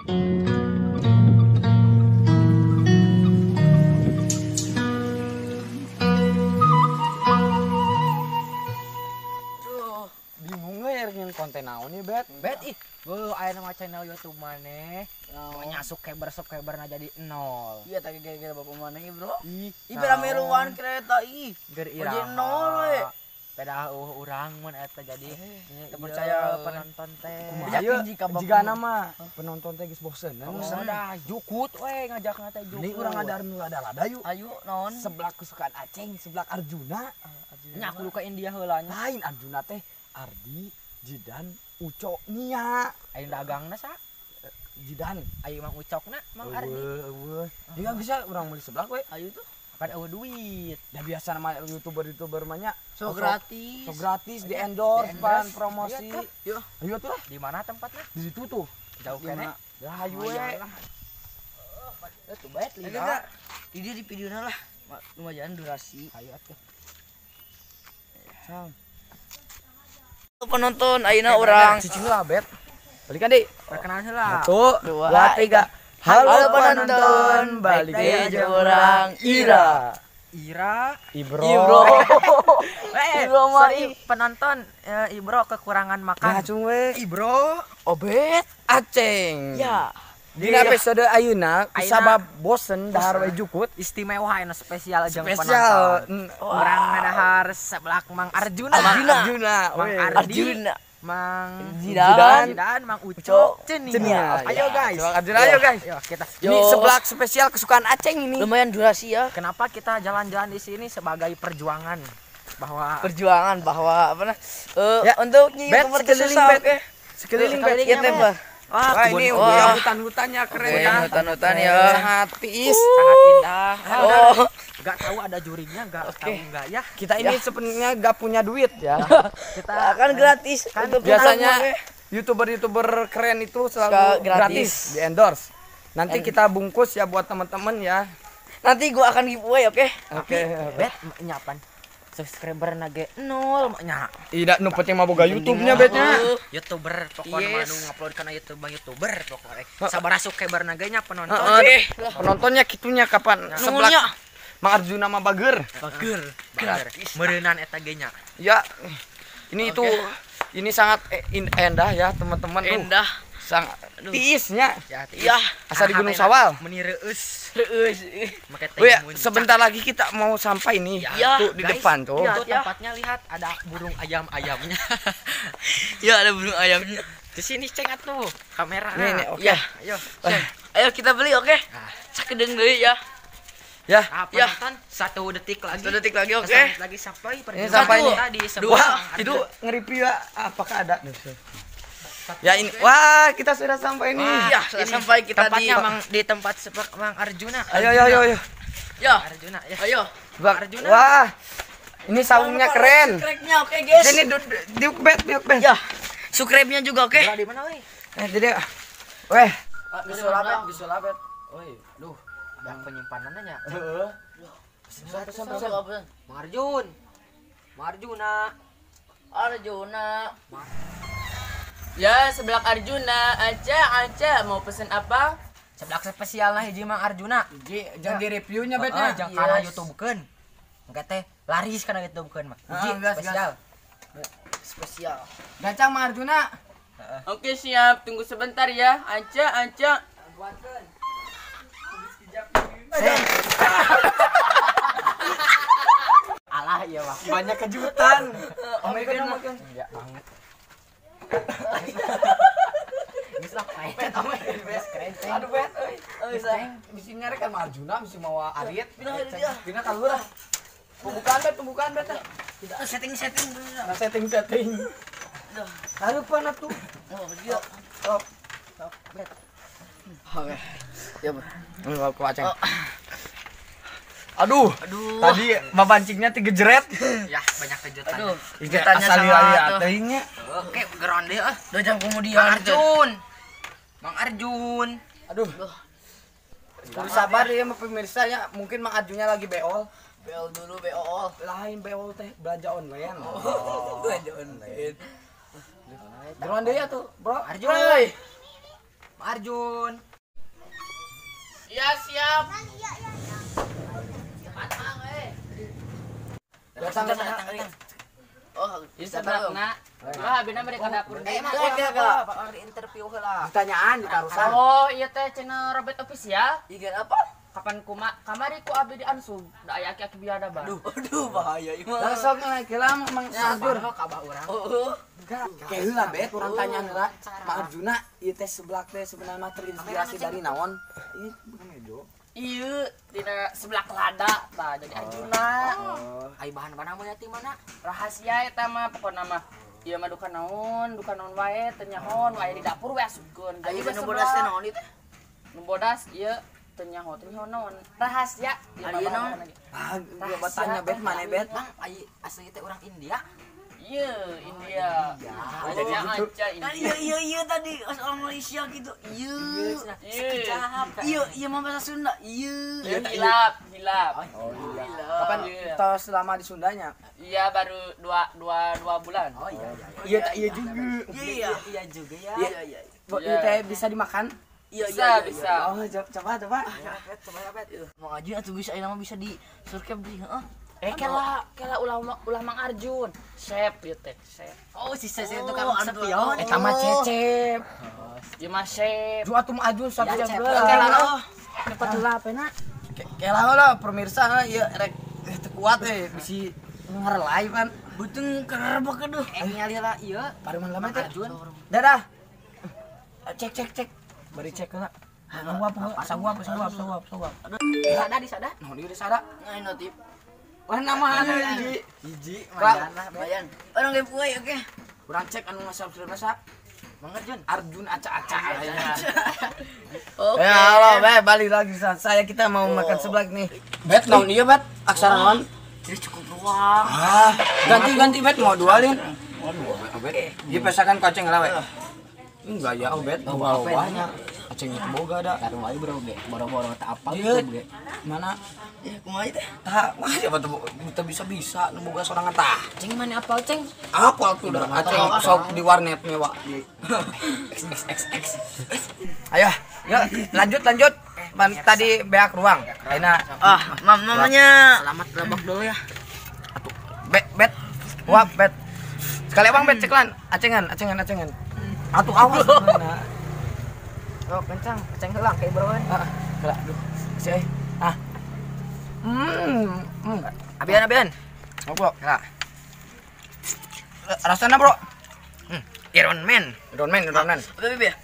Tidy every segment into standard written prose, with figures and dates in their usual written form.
Bingung we yang konten naon ieu, Bet? Bet ih, gua aya nama channel YouTube maneh. Nya subscriber-subscriberna jadi nol. Iya tadi gara-gara bapak maneh, Bro. Ih, Ih rame ruan kereta ih. Ger Jadi nol we. Pedah urang mun eta jadi Teu percaya penonton teh. Kumaha jigana mah penonton teh geus bosen. Bosen dah, jukut we ngajakna teh jukut. Ini urang ada nu lada-lada yuk. Ayo naon? Seblak kesukaan Aceng, seblak Arjuna. Nya aku luka India heula nya. Lain Arjuna teh Ardi, Jidan, Ucok, Nia. Ayo dagangna sa? Jidan. Ayo Mang Ucokna, Mang Ardi. Eueuh. Dia bisa urang meuli seblak we. Ayo tuh. Pan eueuh duit. Dah biasa nama YouTuber-YouTuber mah nya so gratis. So gratis di endorse pan promosi. Yo. Ayo tuh lah. Di mana tempatnya? Di situ tuh. Jauh kene. Ya ayo we. Tuh bae lihat. Di dia di videona lah. Lumayan durasi. Ayo atuh. Sang. Penonton ayeuna urang cicing lah Bet. Balikan deui. Perkenalan heula. 1 2 3. Halo penonton, balik deui jeung urang Ira. Ira, Ibro. Ibro mari penonton, Ibro kekurangan makan. Ya cung we. Ibro, Obet, Aceng. Ya. Di episode ayeuna kusabab bosen dahar we jukut istimewa ayeuna spesial jeung penonton. Urang ngadahar seblak Mang Arjuna. Mang Arjuna. Mang Zidan, Mang Ucok, Cenia. Ayo guys. Arjuna ayo guys. Yo, kita. Ini seblak spesial kesukaan Aceng ini. Lumayan durasi ya. Kenapa kita jalan-jalan di sini sebagai perjuangan bahwa apa nah? Ya, untuk YouTuber susah, oke. Sekeliling Bet. Ya, tembak. Wah, ini hutan-hutannya keren ya. Hutan-hutan ya. Sangat tiis, sangat indah. Oh. Gak tahu ada jurinya, gak tahu enggak ya. Kita ini sebenarnya gak punya duit ya. Kita kan gratis. Kan biasanya YouTuber-YouTuber keren itu selalu gratis di endorse. Nanti kita bungkus ya buat teman-teman ya. Nanti gua akan giveaway, oke? Oke. Bet nyapan subscriber nage nol nya. Tidak nu penting mah boga YouTube-nya betnya. YouTuber pokoknya mah nu ngupload kana YouTube bang YouTuber pokoknya. Sabaraha subscriber nage nya penonton. Penontonnya kitunya kapan seblak Mang Arjuna mah bager. Bager. Gratis. Meureunan eta ge nya. Ya. Ini itu ini sangat indah ya teman-teman. Indah. Sangat tiisnya. Ya, tiis. Ya, asa di Gunung Sawal. Meni reueus. Reueus. Oh ya, sebentar lagi kita mau sampai nih. Ya, tuh di guys, depan tuh. Ya, tuh tempatnya lihat ada burung ayam-ayamnya. Ya, ada burung ayamnya. Di sini ceng atuh kamera. Nih, nih, oke. Ya, ayo. Ayo kita beli, oke? Nah. Sakedeung deui ya. Ya, ya. 1 detik lagi. 1 detik lagi, oke. Okay. Lagi sampai perjuangan sampai tadi. Wah, itu nge-review ya, apakah ada? Ya ini, wah kita sudah sampai nih. Ya, sudah sampai kita tempatnya di Mang, di tempat seblak Mang Arjuna. Ayo, ayo, ayo, ayo. Ya, Arjuna ya. Ayo. Bang Arjuna. Wah. Ini saungnya keren. Subscribe-nya oke, guys. Sini diuk bet, diuk bet. Ya. Subscribe-nya juga oke. Di mana, weh? Jadi weh. Bisa labet, bisa labet. Oi, duh. Ada penyimpanannya. Heeh. Pesan. Mang Arjun. Mang Arjuna. Arjuna. Ya, seblak Arjuna. Aca, mau pesen apa? Seblak spesial lah hiji Mang Arjuna. Hiji, jangan di reviewnya betnya. Jangan kana YouTube-keun. Engke teh laris kana YouTube-keun mah. Hiji spesial. Spesial. Gancang Mang Arjuna. Oke, siap. Tunggu sebentar ya. Aca, Aca. Buatkeun. Alah iya mah. Banyak kejutan. Omekan. Iya banget. Bisa bet, keren. Aduh bet euy. Bisi nyarek kan Arjuna bisi mawa arit. Pindah ka lurah. Pembukaan bet, Setting-setting dulu. Nah, setting-setting. Harupan atuh. Oh, dia. Top. Top bet. Oke. Ya, Bro. Ini ku Aceng. Aduh, aduh. Tadi mabancingnya 3 jeret. Ya, banyak kejutan. Aduh, kejutannya sama teuingnya. Oke, geron deh ah. 2 jam kemudian. Mang Arjun. Mang Arjun. Aduh. Kudu sabar ya pemirsa ya, mungkin Mang Arjunnya lagi beol. Beol dulu, beol. Lain beol teh belanja online. Oh, belanja online. Geron deh ya tuh, Bro. Arjun. Mang Arjun. Iya, siap. Cepat Mang eh. Datang datang. Oh, ieu seblakna. Wah, abina bade ka dapur deui. Emang heula, di interview heula. Pertanyaan ditarusan. Oh, ieu teh channel Robert Official. Ieu apa? Kapan kuma kamari ku abdi di ansub da aya aki-aki biada bah. Aduh, aduh bahaya ieu mah. Langsung heula Mang Arjun. Ka abah urang. Heeh. Kayak heula bet urang tanya heula. Mang Arjuna ieu teh seblak teh sebenarnya terinspirasi dari naon? Ini bukan ejo. Ieu tina seblak lada tah jadi Arjuna. Ai bahan-bahan mah ti mana? Rahasia eta mah pokona mah. Ieu mah duka naon wae teu nyaho wae di dapur we asupkeun. Jadi nu bodas teh naon ieu teh? Nu bodas ieu teu nyaho naon. Rahasia. Ieu naon? Ah, gua tanya bet mana bet? Bang, ai asli teh urang India. Iya, India. Oh, jadi gitu. Iya iya tadi orang Malaysia gitu. Iya. Sekejap. Iya, iya mah bahasa Sunda. Iya. Hilap, hilap. Oh, iya. Kapan tos lama di Sundanya? Iya, baru 2 bulan. Oh iya iya. Iya, iya juga. Iya, iya juga ya. Iya, iya. Iya teh bisa dimakan? Iya, bisa, bisa. Oh, coba coba. Coba coba. Mau aja atuh bisa ayeuna mah bisa di subscribe di, heeh. Eh kela kela ulah ulah Mang Arjun. Chef ieu teh, chef. Oh, si Cecep itu kan spion. Eta mah Cecep. Ieu mah chef. Ju atuh Mang Arjun satu jam Kela cepat heula apena. Kela heula pemirsa ieu rek teu kuat eh bisi ngarelai pan. Beuteung kerebek aduh. Eh ningali heula ieu. Paruman lama teh. Arjun. Dadah. Cek cek cek. Bari cek heula. Sanguap sanguap sanguap sanguap sanguap. Sada di sada. Naon ieu di sada? Ngai notif. Wah nama anu hiji. Hiji, mayan lah, mayan. Orang giveaway oke. Urang cek anu nge-subscribe sa. Mang Arjun. Arjun aca-aca. Oke. Ya halo, be, balik lagi saya kita mau makan seblak nih. Bet naon ieu, Bet? Aksara naon? Jadi cukup ruang. Ah, ganti-ganti Bet mau dua lin. Waduh, Bet. Ieu pesakan koceng lah we. Enggak ya, oh Bet, boga banyak. Aceng itu boga da. Tarung wae bro ge, boro-boro tak apal gitu ge. Mana? Ya kumaha teh? Tah, wah siapa tuh teu bisa-bisa nu boga sorangan tah. Ceng mana apal ceng? Apal tuh dah aceng sok di warnet mewah di X X X X. Ayo, yuk lanjut lanjut. Tadi beak ruang. Ayeuna ah, mamanya. Selamat lebak dulu ya. Atuh, bet bet. Wah, bet. Sekali abang bet ceklan, acengan, acengan, acengan. Atuh awas. Oh, kencang, kencang heula kayak bro. Heeh, heula. Aduh. Si euy. Ah. Abian, abian. Ngobrol. Heula. Rasana, Bro. Iron Man. Iron Man, Iron Man. Apa ya?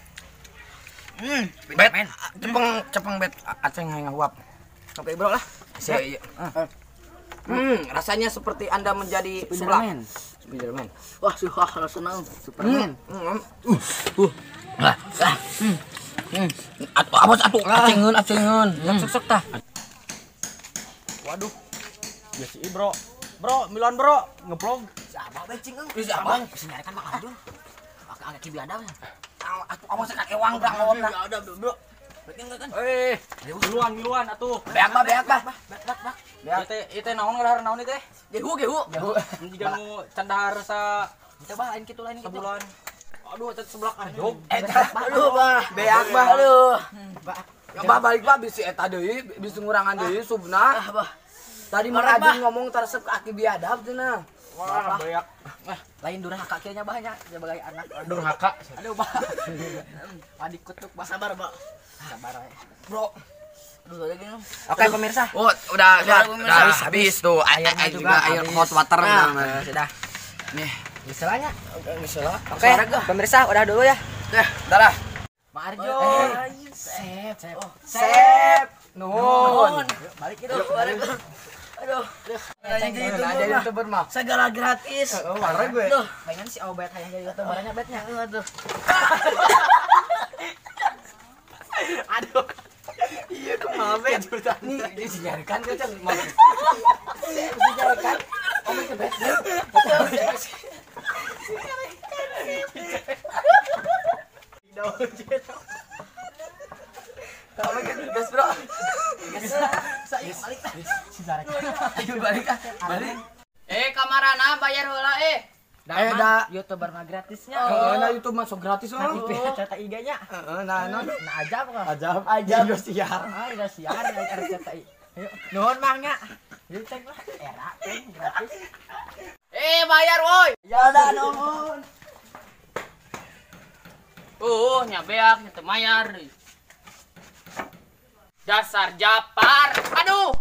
Bet. Cepeng, cepeng bet aceng hayang ngahuap. Oke, Bro lah. Si euy. Rasanya seperti Anda menjadi Spiderman. Spiderman. Wah, susah rasana. Superman. Lah. Atuh awas atuh acengeun acengeun. Sok sok tah. Waduh. Ya si Bro. Bro, miluan bro, ngeplog. Si abang becing euy. Si abang si nyarikan Mang Arjun. Agak kieu biadab. Atuh awas ka ewang bra ngawamna. Biadab, bro. Berarti enggak kan? Eh, miluan miluan atuh. Beak bah, beak bah. Beak beak. Ieu teh ieu teh naon ngadahar naon ieu teh? Gehu gehu. Gehu. Jiga nu can dahar sa Teu bah lain kitu lain kitu. Sebulan. Aduh, eta seblak arjog. Eta, aduh, bah. Beak bah. Aduh. Ya bah balik bah bisi eta deui, bisi ngurangan deui subna. Ah, bah. Tadi Mang Arjun ngomong taresep ka aki biadab cenah. Wah, beak. Lain durhaka kieu nya bah nya sebagai anak. Durhaka. Aduh, bah. Padi kutuk bah. Sabar, Pak. Sabar we. Bro. Aduh, lagi. Oke, pemirsa. Oh, udah habis habis tuh. Air juga air hot water sudah. Nih. Misalnya, misalnya. Oke, pemirsa udah dulu ya. Udah lah. Mang Arjun. Sep, sep. Nuhun. Balik itu. Balik. Aduh. Jadi YouTuber mah. Segala gratis. Oh, marah gue. Pengen si Obet hayang jadi YouTubernya betnya. Aduh. Aduh. Iya, kumaha bet. Nih, disiarkan kan can. Disiarkan. Obet ke bet. Gas bro. Gas. Balik. Ayo balik ah. Balik. Eh, kamarana bayar heula eh. Da YouTuber mah gratisnya. Heeh, nah YouTube masuk gratis Nah, oh. IP RCTI ge nya. Heeh, nah non. Nah ajab kok. Ajab. Ajab. Indosiar. Ah, Indosiar RCTI. Ayo, nuhun Mang nya. Yuk cek lah. Era cek gratis. Bayar woi. Ya udah nuhun. Nya beak nya teu mayar deui. Dasar Japar. Aduh.